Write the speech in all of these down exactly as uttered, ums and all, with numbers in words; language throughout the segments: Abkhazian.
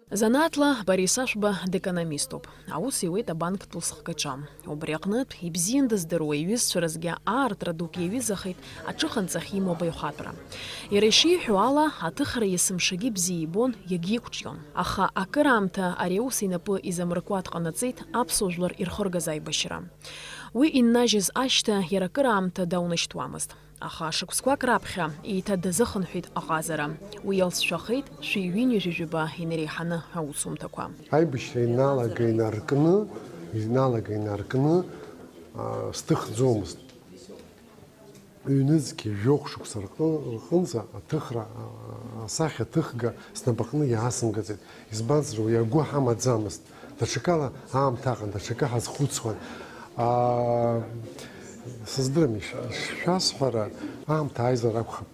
Занааҭла Борис Ашәба декономиступ. Аус иуеит абанктә лсхгаҿа. Убри аҟнытә, ибзиан дыздыруа иҩызцәа рзгьы аартра дук иаҩызахеит аҽыханҵа ахьимоу абаҩхатәра. Иара ишиҳәо ала, аҭыхра есымшагьы бзиа ибон, иагьиқәҿион. Аха акыраамҭа ари аус инапы изамыркуа дҟанаҵеит аԥсуа жәлар ирхыргаз аибашьра. Уи иннажьыз ашьҭа иара акыраамҭа даунашьҭуамызт. Аха шықәсқәак раԥхьа еиҭа дазыхынҳәит аҟазара. Уи иалҵшәахеит шәи ҩынҩажәи жәаба инареиҳаны аусумҭақәа. Аибашьра иналага инаркны, иналага инаркны, аа, сҭыхӡомызт. Ҩнызқьи жәохә шықәса рҟы-, рҟынӡа аҭыхра, аа, асахьа ҭыхга снапаҟны иаасымгаӡеит. Избанзар, уи агәы ҳамаӡамызт. Даҽакала аамҭа аҟан, даҽакы ҳазхәыцуан. Аа, сыздырам иш-, ишшәасҳәара, аамҭа ааизар акәхап,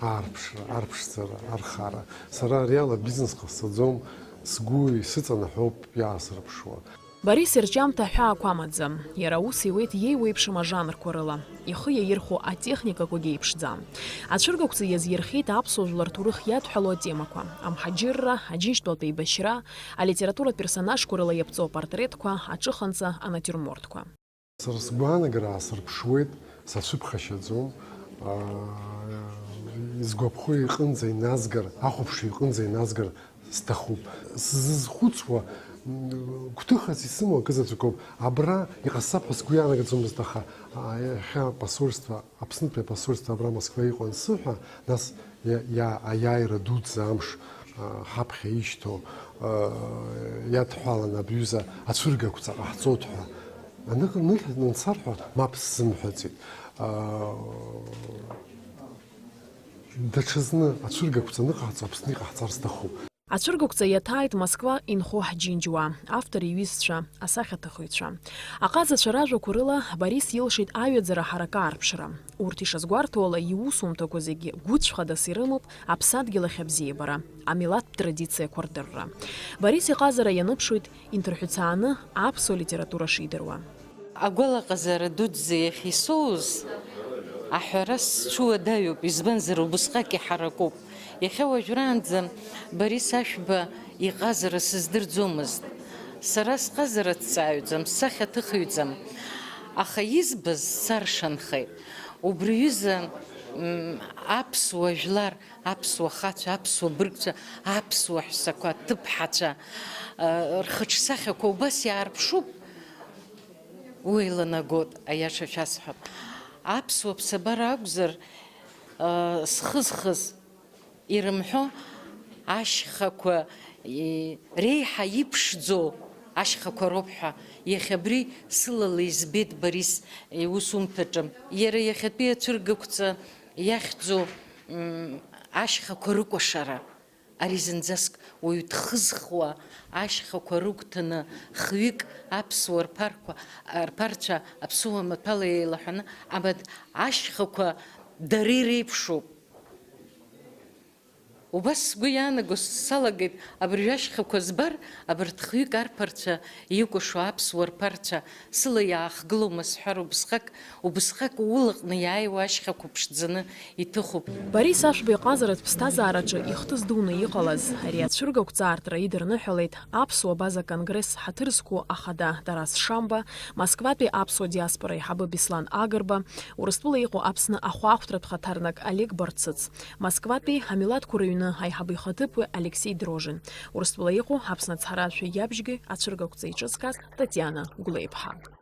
аарԥшра, арԥшӡара, архара. Сара ари ала бизнес ҟасҵаӡом, сгәы исыҵанаҳәоуп иаасырԥшуа. Борис ирҿиамҭа ҳәаақәа амаӡам. Иара аус иуеит иеиуеиԥшым ажанрқәа рыла. Ихы иаирхәо атехникақәагьы еиԥшӡам. Ацәыргақәҵа иазирхиеит аԥсуа жәлар рҭоурых иадҳәалоу атемақәа, амҳаџьырра, аџьынџьтәылатә еибашьра, алитературатә персонажқәа рыла иаԥҵоу апортретқәа, аҽыханҵа анатиурмортқәа. Сара сгәаанагара аасырԥшуеит, сацәыԥхашьаӡом. Аа, изгәаԥхо иҟынӡа иназгар, ахәаԥшҩы иҟынӡа иназгар сҭахуп. Сзызхәыцуа, м, гәҭыхас исымоу акы заҵәыкоуп. Абра иҟасҵап ҳәа сгәы иаанагаӡомызт, аха, аа, иахьа апосольство, Аԥснытәи апосольство абра Москва иҟоу ансыҳәа, нас иа-, иа-, аиааира дуӡӡа амш, аа, ҳаԥхьа ишьҭоу, аа, иадҳәаланы абри аҩыза ацәыргақәҵа ҟаҳҵоит ҳәа анык-, ныҳәа-, нцарҳәа, мап сзымҳәаӡеит. Аа, даҽазны ацәыргақәҵа аныҟаҳҵо Аԥсны иҟаҳҵар сҭахуп. Ацәыргақәҵа иаҭааит Москва инхо ҳџьынџьуаа, автор иҩызцәа, асахьаҭыхҩцәа. Аҟазацәа ражәақәа рыла Борис илшеит аҩаӡара ҳаракы аарԥшра. Урҭ ишазгәарҭо ала, иусумҭақәа зегьы гәыцә хадас ирымоуп аԥсадгьыл ахь абзиабара, амилаҭтә традициақәа рдырра. Борис иҟазара ианыԥшуеит инҭырҳәцааны аԥсуа литература шидыруа. Агәалаҟазаара дуӡӡа иахьа исоуз аҳәара сцәыуадаҩуп, избанзар, убысҟак иҳаракуп. Иахьа уажәраанӡа Борис Ашәба иҟазара сыздырӡомызт. Сара сҟазара ҭҵааҩӡам, сахьаҭыхҩӡам. Аха избаз саршанхеит. Убри аҩыза, м, аԥсуа жәлар, аԥсуа хацәа, аԥсуа быргцәа, аԥсуа ҳәсақәа, аҭыԥҳацәа, э, рхаҿсахьақәа убас иаарԥшуп. Уи еиланагоит, аиаша шәасҳәап. Аԥсуа ԥсабара акәзар, э, схы зхыз, ирымҳәо ашьхақәа, и-, реиҳа иԥшӡоу ашьхақәа роуп ҳәа, иахьа абри сылала избеит Борис иусумҭаҿы. Иара иахьатәи ацәыргақәҵа иахьӡу, м, ашьхақәа рыкәашара. Ари зынӡаск уаҩ дхызхуа ашьхақәа рыгәҭаны хҩык аԥсуа рԥарқәа, рԥарцәа аԥсуа маҭәала еилаҳәаны, абарҭ ашьхақәа дара иреиԥшуп. Убас сгәы иаанаго салагеит, абыржәы ашьхақәа збар, абарҭ хҩык арԥарцәа икәашо аԥсуа рԥарцәа сыла иаахгылома сҳәар, убысҟак, убысҟак улаҟны иааиуа ашьхақәа ԥшӡаны иҭыхуп. Борис Ашәба иҟазаратә ԥсҭазаараҿы ихҭыс дуны иҟалаз, ари ацәыргақәҵаартра идырныҳәалеит аԥсуа база конгресс ҳаҭыр зқәу ахада Тарас Шамба, Москватәи аԥсуа диаспора аиҳабы Беслан Агрба, Урыстәыла иҟоу Аԥсны ахәаахәҭратә хаҭарнак Олег Барцыц, Москватәи амилаҭқәа рыҩны аиҳабы ихаҭыԥуаҩ Алексеи Дрожин, Урыстәыла иҟоу Аԥсны ацҳаражәҳәаҩ иабжьгаҩ ацәыргақәҵа иҿызкааз Татиана Гәлеиԥҳа.